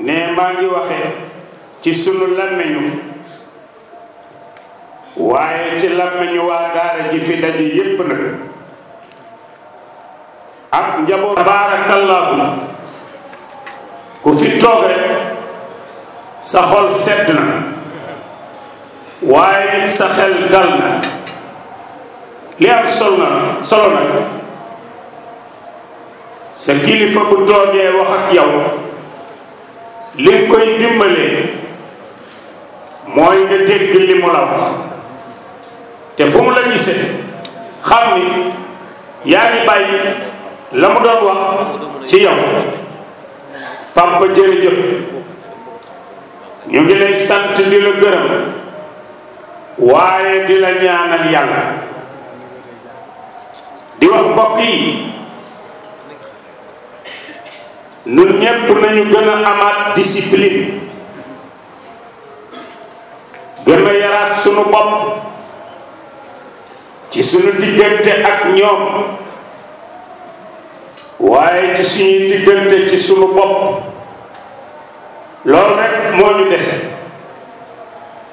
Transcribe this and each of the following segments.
ne maa ngi waxe ci sunu làmmiñu waaye ci làmmiñu waa daara ji fi daje yépp nag ak njaboot tabaarakallaahu ku fi toog rek sa xol sedd na waaye sa xel dal na li am solo nag sa kilifa bu toogee wax ak yow li nga koy dimbalee mooy nga dégg li mu la wax te fu mu la gisee xam ni yaa ngi bàyyi la mu doon wax ci yow. Papa jërëjëf ñu ngi lay sant di la gërëm waaye di la ñaanal yàlla di wax mbokk yi ñun ñépp nañu gën a amaat discipline gën a yaraat sunu bopp ci sunu diggante ak ñoom waaye ci suñuy diggante ci sunu bopp loolu rek moo ñu dese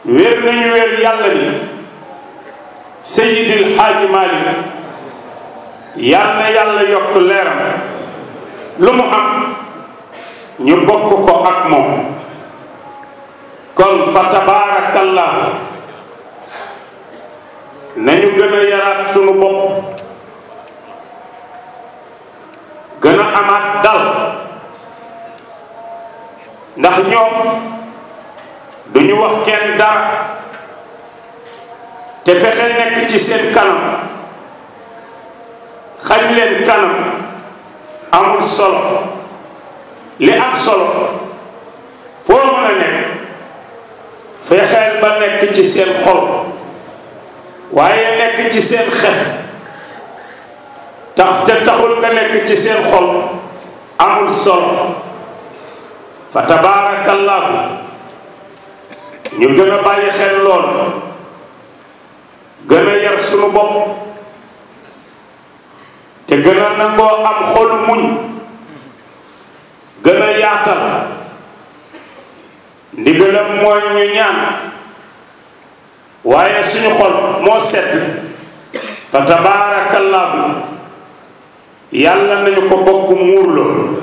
wér nañu wér yàlla ni Seydil Haaji Maalik yal na yàlla yokk leeram lu mu am ñu bokk ko ak moom kon fa tabaarakallahu nañu gën a yaraat sunu bopp gën a amaat dal ndax ñoom duñu wax kenn dara te fexe nekk ci seen kanam xañ leen kanam amul solo li am solo foo mën a nekk fexeel ba nekk ci seen xol waaye nekk ci seen xef tax te taxul nga nekk ci seen xol amul solo fa tabaarakallahu ñu gën a bàyyi xel lool gën a yar sunu bopp te gën a nangoo am xolu muñ gën a yaatal ndigalam mooy ñu ñaan waaye suñu xol moo set fa tabaarakallahu yàlla nañu ko bokk muurloo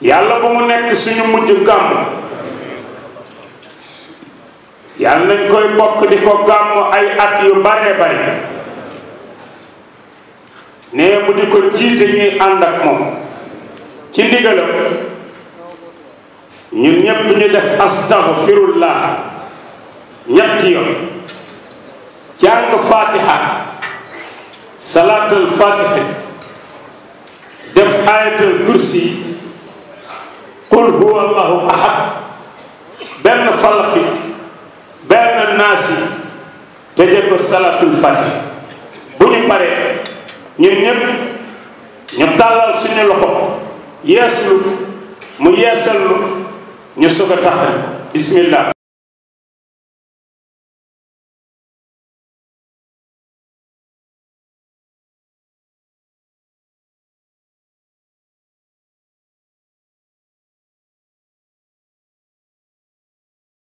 yàlla bu mu nekk suñu mujj gàmm yàlla nañ koy bokk di ko gàmm ay at yu bare bare ne mu di ko jiite ñuy ànd ak moom ci ndigalam ñun ñépp ñu def astaghfirullah ñetti yoon jàng fatiha salaatul fatiha def ayatul kursi qul huwa allahu ahad benn falaqi benn naasi tëje ko salaatul fatiha bu ñu paree ñun ñëpp ñu tàllal suñu loxo yeeslu mu yeesallu ñu soog a taxal bismillah